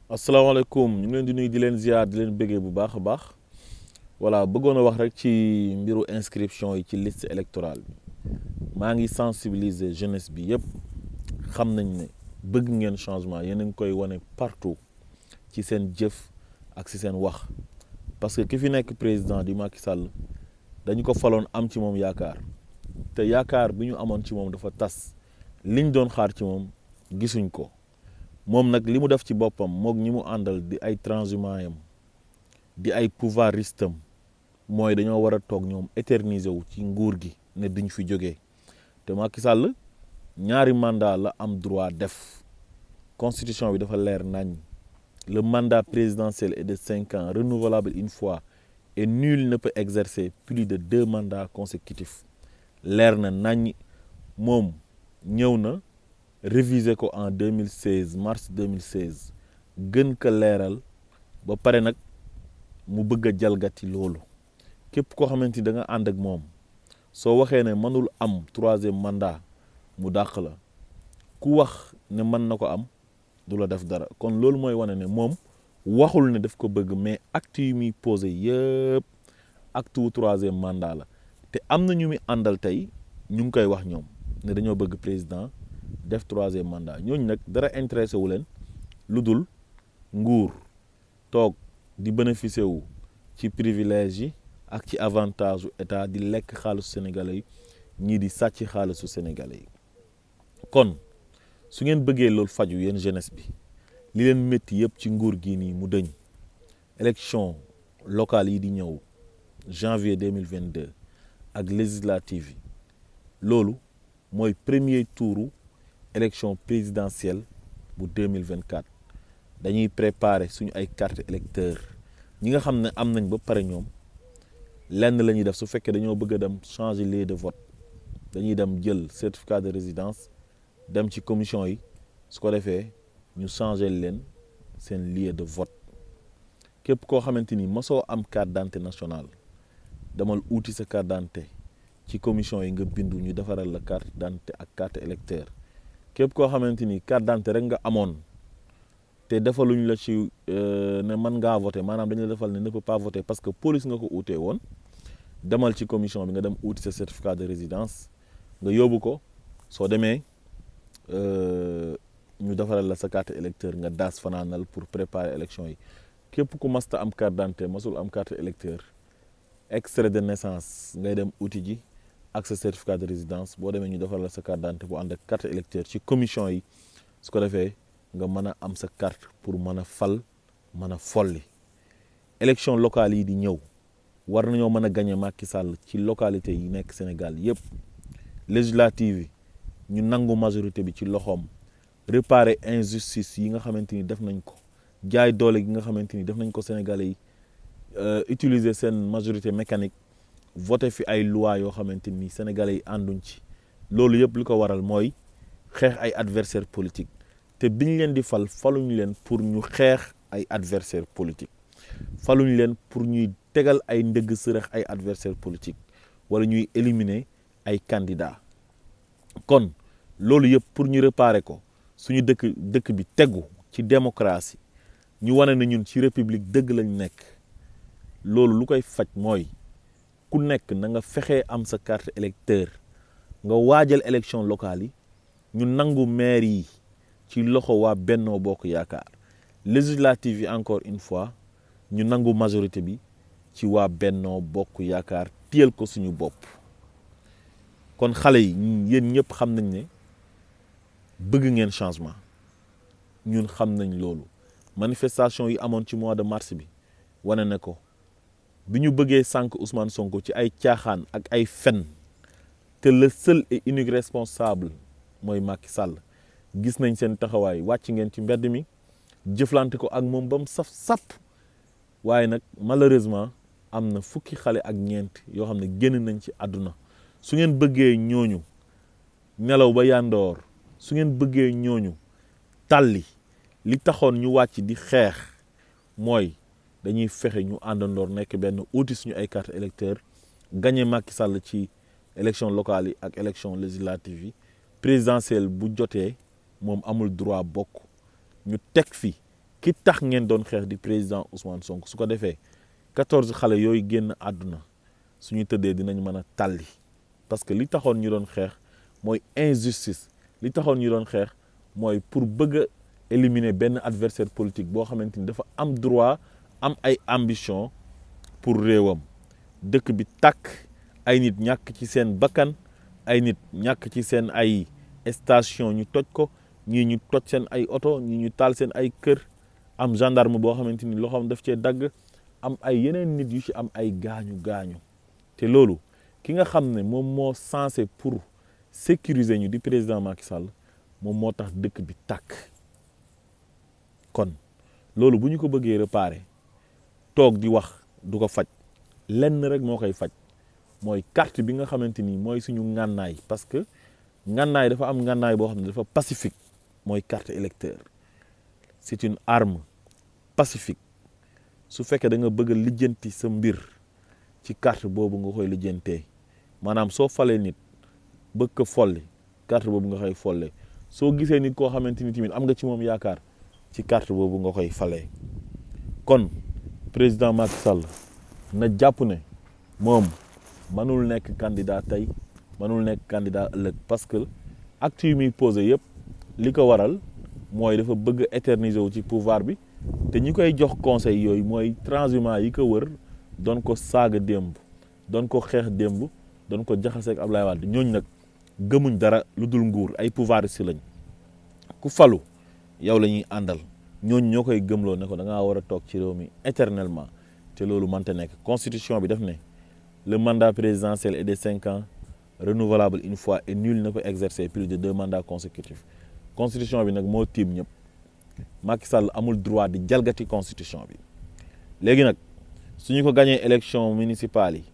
asalaamaaleykum ñu ngi leen di nuyu di leen ziar di leen bëggee bu baax a baax voilà bëggoon a wax rek ci mbiru inscription yi ci liste électorale bi maa ngi sensibiliser jeunesse bi yëpp xam nañ ne bëgg ngeen changement yéen a ngi koy wane partout ci seen jëf ak ci seen wax parce que ki fi nekk président di Macky Sall dañu ko faloon am ci moom yaakaar te yaakaar bi ñu amoon ci moom dafa tas liñ doon xaar ci moom gisuñ ko. moom nag li mu def ci boppam moog ñi mu àndal di ay transhumants yam di ay pouvoiristes am mooy dañoo war a toog ñoom éterniser wu ci nguur gi ne duñ fi jógee te Macky Sall ñaari mandat la am droit def constitution bi dafa leer nañ le mandat présidentiel est de 5 ans renouvelable une fois et nul ne peut exercer plus de 2 mandats consécutifs leer na nañ moom ñëw na révisé ko en 2016 mars 2016 gën ko leeral ba pare nag mu bëgg a jalgati loolu képp koo xamante ni da nga ànd ak moom soo waxee ne mënul am 3e mandat mu dàq la ku wax ne mën na ko am du la def dara kon loolu mooy wane ne moom waxul ne daf ko bëgg mais acte yi muy posé yëpp acte wu 3e mandat la te am na ñu muy àndal tey ñu ngi koy wax ñoom ne dañoo bëgg président def 3e mandat ñooñu nag dara intéressé wu leen lu dul nguur toog di bénéficier wu ci privilège yi ak ci avantage u état di lekk xaalisu sénégalais yi ñii di sàcc xaalisu sénégalais yi kon su ngeen bëggee loolu faju yéen jeunesse bi li leen métti yëpp ci nguur gi nii mu dëñ élection locale yi di ñëw janvier 2022 ak législative yi loolu mooy premier touru élection présidentielle bu 2024 dañuy préparer suñu ay carte électeur ñi nga xam ne am nañ ba pare ñoom lenn la ñuy def su fekkee dañoo bëgg a dem changer lieu de vote dañuy dem jël certificat de résidence dem ci commission yi su ko defee ñu changer leen seen lieu de vote képp koo xamante ni mosoo am carte d'identité nationale demal uuti sa carte d'identité ci commission yi nga bindu ñu defaral la carte d'identité ak carte électeur képp koo xamante ni carte d'identité rek nga amoon te defaluñ la ci ne mën ngaa voter maanaam dañu la defal ne ne peut pas voter parce que police nga ko uutee woon demal ci commission bi nga dem uuti sa certificat de résidence nga yóbbu ko soo demee ñu defaral la sa carte électeur nga daas fanaanal pour préparer élection yi képp ku masta am carte d'identité masul am carte électeur extrait de naissance ngay dem uuti ji ak sa certificat de résidence boo demee ñu defal la sa carte d'identité bu ànd ak carte électeur ci commission yi su ko defee nga mën a am sa carte pour mën a fal mën a folli élection locale yi di ñëw war nañoo mën a gagner Macky Sall ci localité yi nekk Sénégal yëpp législative yi ñu nangu majorité bi ci loxoom réparer injustice yi nga xamante ni def nañ ko jaay doole gi nga xamante ni def nañ ko Sénégalais yi utiliser seen majorité mécanique voté fi ay loi yoo xamante ni sénégalais yi ànduñ ci loolu yëpp li ko waral mooy xeex ay adversaire politique te biñ leen di faluñ leen pour ñu xeex ay adversaire politique faluñ leen pour ñuy tegal ay ndëgg sërëx ay adversaire politique wala ñuy éliminer ay candidats kon loolu yëpp pour ñu réparer ko suñu dëkk bi tegu ci démocratie ñu wane ne ñun ci république dëgg lañ nekk loolu lu koy faj mooy ku nekk na nga fexee am sa carte électeur nga waajal élection locale yi ñu nangu maire yi ci loxo waa Bennoo Bokk Yaakaar législative yi encore une fois ñu nangu majorité bi ci waa Bennoo Bokk Yaakaar téyel ko suñu bopp kon xale yi yéen ñëpp xam nañ ne bëgg ngeen changement ñun xam nañ loolu manifestation yi amoon ci mois de mars bi wane na ko bi ñu bëggee sànq Ousmane Sonko ci ay caaxaan ak ay fen te le seul et unique responsable mooy Macky Sall gis nañ seen taxawaay wàcc ngeen ci mbedd mi jëflante ko ak moom ba mu saf sàpp waaye nag malheureusement am na fukki xale ak ñeent yoo xam ne génn nañ ci àdduna su ngeen bëggee ñooñu nelaw ba yàndoor su ngeen bëggee ñooñu tàlli li taxoon ñu wàcc di xeex mooy dañuy fexe ñu àndandoor nekk benn uuti suñu ay carte électeur gagné Macky Sall ci élection locale yi ak élection législative yi présidentielle bu jotee moom amul droit bokk ñu teg fi ki tax ngeen doon xeex di président Ousmane Sonko su ko defee 14 xale yooyu génn àdduna suñu tëddee dinañ mën a tàlli parce que li taxoon ñu doon xeex mooy injustice li taxoon ñu doon xeex mooy pour bëgg a éliminer benn adversaire politique boo xamante ni dafa am droit am ay ambition pour réewam dëkk bi tàkk ay nit ñàkk ci seen bakkan ay nit ñàkk ci seen ay station ñu toj ko ñii ñu toj seen ay oto ñii ñu taal seen ay kër am gendarme boo xamante ni loxoom daf cee dagg am ay yeneen nit yu ci am ay gaañu te loolu ki nga xam ne moom moo censé pour sécuriser ñu di président Macky Sall moom moo tax dëkk bi tàkk kon loolu bu ñu ko bëggee réparer toog di wax du ko faj lenn rek moo koy faj mooy carte bi nga xamante ni mooy suñu ngànnaay parce que ngànnaay dafa am ngànnaay boo xam ne dafa pacifique mooy carte électeur c'est une arme pacifique su fekkee da nga bëgg a lijjanti sa mbir ci carte boobu nga koy lijjantee maanaam soo falee nit bëgg ko folli carte boobu nga koy follee soo gisee nit koo xamante ni tamit am nga ci moom yaakaar ci carte boobu nga koy falee kon président Macky Sall na jàpp ne moom mënul nekk candidat tey mënul nekk candidat ëllëg parce que acte yi muy posé yëpp li ko waral mooy dafa bëgg éterniser wu ci pouvoir bi te ñi koy jox conseil yooyu mooy transhumants yi ko wër doon ko saaga démb doon ko xeex démb doon ko jaxaseeg Ablaye Wade ñooñu nag gëmuñ dara lu dul nguur ay pouvoir si lañ ku falu yow la ñuy àndal ñooñu ñoo koy gëmloo ne ko da ngaa war a toog ci réew mi éternellement te loolu mënta nekk constitution bi daf ne le mandat présidentiel est de 5 ans renouvelable une fois et nul ne peut exercer plus de 2 mandats consécutifs constitution bi nag moo tiim ñëpp Macky Sall amul droit di jalgati constitution bi léegi nag suñu ko gañee élection municipale yi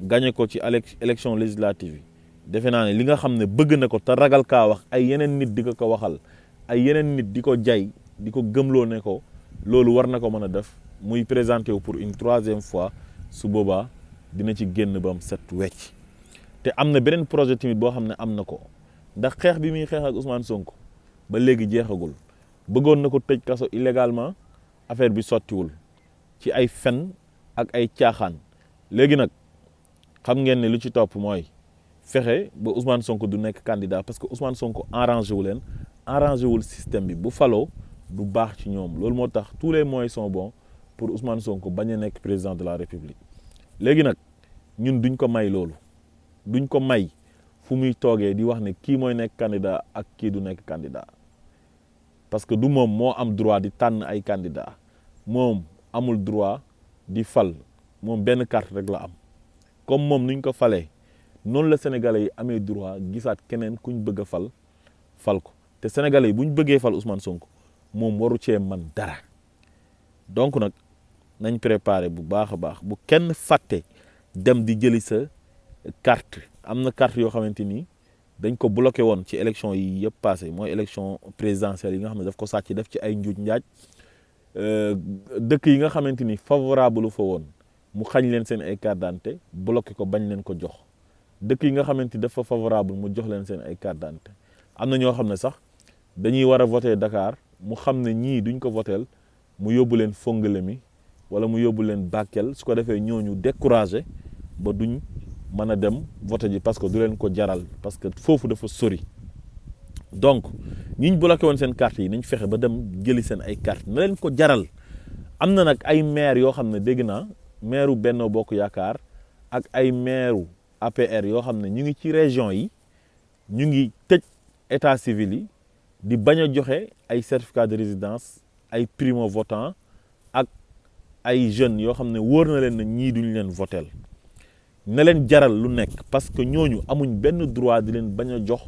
gañe ko ci élection législative yi defe naa ne li nga xam ne bëgg na ko te ragal kaa wax ay yeneen nit di ko waxal ay yeneen nit di ko jay di ko gëmloo ne ko loolu war na ko mën a def muy présenté wu pour une 3e fois su boobaa dina ci génn ba am set wecc te am na beneen projet tamit boo xam ne am na ko ndax xeex bi muy xeex ak Ousmane Sonko ba léegi jeexagul bëggoon na ko tëj kaso illégalement affaire bi sottiwul ci ay fen ak ay caaxaan léegi nag xam ngeen ne lu ci topp mooy fexe ba Ousmane Sonko du nekk candidat parce que Ousmane Sonko arrangé wu leen arrangé wul système bi bu faloo du baax ci ñoom loolu moo tax tous les moyens sont bons pour Ousmane Sonko bañ a nekk président de la République léegi nag ñun duñ ko may loolu duñ ko may fu muy toogee di wax ne kii mooy nekk candidat ak kii du nekk candidat parce que du moom moo am droit di tànn ay candidat moom amul droit di fal moom benn carte rek la am comme moom nuñ ko falee noonu la sénégalais yi amee droit gisaat keneen kuñ bëgg a fal ko te sénégalais yi buñ bëggee fal Ousmane Sonko moom waru cee man dara donc nag nañ préparé bu baax a baax bu kenn fàtte dem di jëli sa carte am na carte yoo xamante ni dañ ko bloqué woon ci élection yi yëpp passé mooy élection présidentielle yi nga xam ne daf ko sàcc def ci ay njuuj njaaj dëkk yi nga xamante ni favorable fa woon mu xañ leen seen ay carte d'identité bloqué ko bañ leen ko jox dëkk yi nga xamante ni dafa favorable mu jox leen seen ay carte d'identité am na ñoo xam ne sax dañuy war a voter Dakar mu xam ne ñii duñ ko voteel mu yóbbu leen Fongolimbi wala mu yóbbu leen Bakel su ko defee ñooñu découragé ba duñ mën a dem voter ji parce que du leen ko jaral parce que foofu dafa sori donc ñiñ bloqué woon seen carte yi nañ fexe ba dem jëli seen ay carte na leen ko jaral am na nag ay maire yoo xam ne dégg naa maire u Benno Bokk Yaakaar ak ay maire u APR yoo xam ne ñu ngi ci région yi ñu ngi tëj état civil yi di bañ a joxe ay certificat de résidence ay primo votant ak ay jeunes yoo xam ne wóor na leen ne ñii duñ leen voteel na leen jaral lu nekk parce que ñooñu amuñ benn droit di leen bañ a jox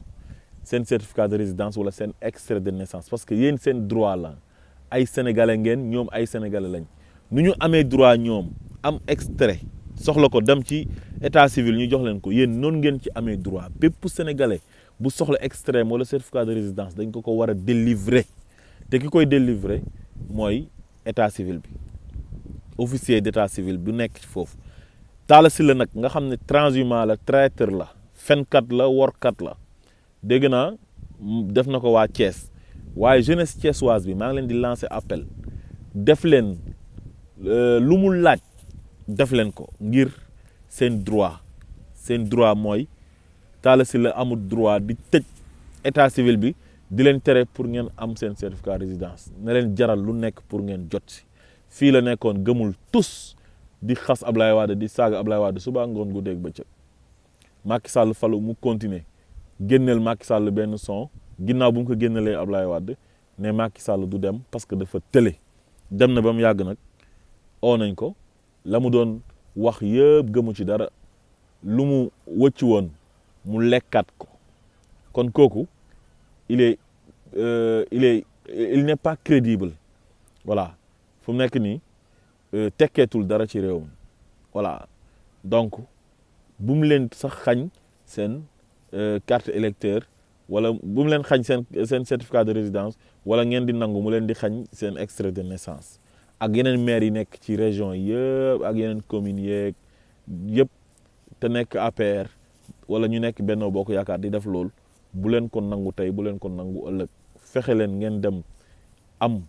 seen certificat de résidence wala seen extrait de naissance parce que yéen seen droit la ay sénégalais ngeen ñoom ay sénégalais lañ nu ñu amee droit ñoom am extrait soxla ko dem ci état civil ñu jox leen ko yéen noonu ngeen ci amee droit bépp sénégalais bu soxla extrait wala certificat de résidence dañ ko war a délivrer te ki koy délivrer mooy état civil bi officier d'état civil bu nekk foofu Talla Sylla nag nga xam ne transhumant la traître la fenkat la workat la dégg naa def na ko waa Thiès waaye jeunesse thiessoise bi maa ngi leen di lancer appel def leen lu mu laaj def leen ko ngir seen droit mooy Talla Sylla amul droit di tëj état civil bi di leen tere pour ngeen am seen certificat résidence ne leen jaral lu nekk pour ngeen jot si fii la nekkoon gëmul tus di xas Ablaye Wade di saaga Ablaye Wade suba ngoon gu dégg bëccëg Macky Sall falu mu continuer génneel Macky Sall benn son ginnaaw bu mu ko génnelee Ablaye Wade ne Macky Sall du dem parce que dafa tële dem na ba mu yàgg nag oo nañ ko la mu doon wax yëpp gëmu ci dara lu mu wëcc woon mu lekkaat ko kon kooku il n'est pas crédible voilà fu mu nekk nii tekkeetul dara ci réew mi voilà donc bu mu leen sax xañ seen carte électeur wala bu mu leen xañ seen certificat de résidence wala ngeen di nangu mu leen di xañ seen extrait de naissance ak yeneen maires yi nekk ci région yëpp ak yeneen communes yeeg yëpp te nekk APR wala ñu nekk Benno Bokk Yaakaar di def loolu bu leen ko nangu tey bu leen ko nangu ëllëg fexe leen ngeen dem am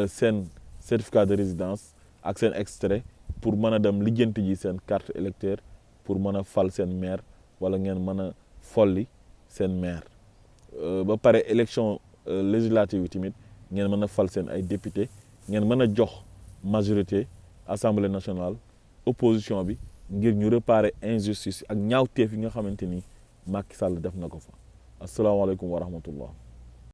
seen certificat de résidence ak seen extrait pour mën a dem lijjanti ji seen carte électeur pour mën a fal seen maire wala ngeen mën a folli seen maire ba pare élection législative yi tamit ngeen mën a fal seen ay député ngeen mën a jox majorité assemblée nationale opposition bi ngir ñu réparer injustice ak ñaawteef yi nga xamante ni Macky Sall def na ko fa asalaamaaleykum wa rahmatullah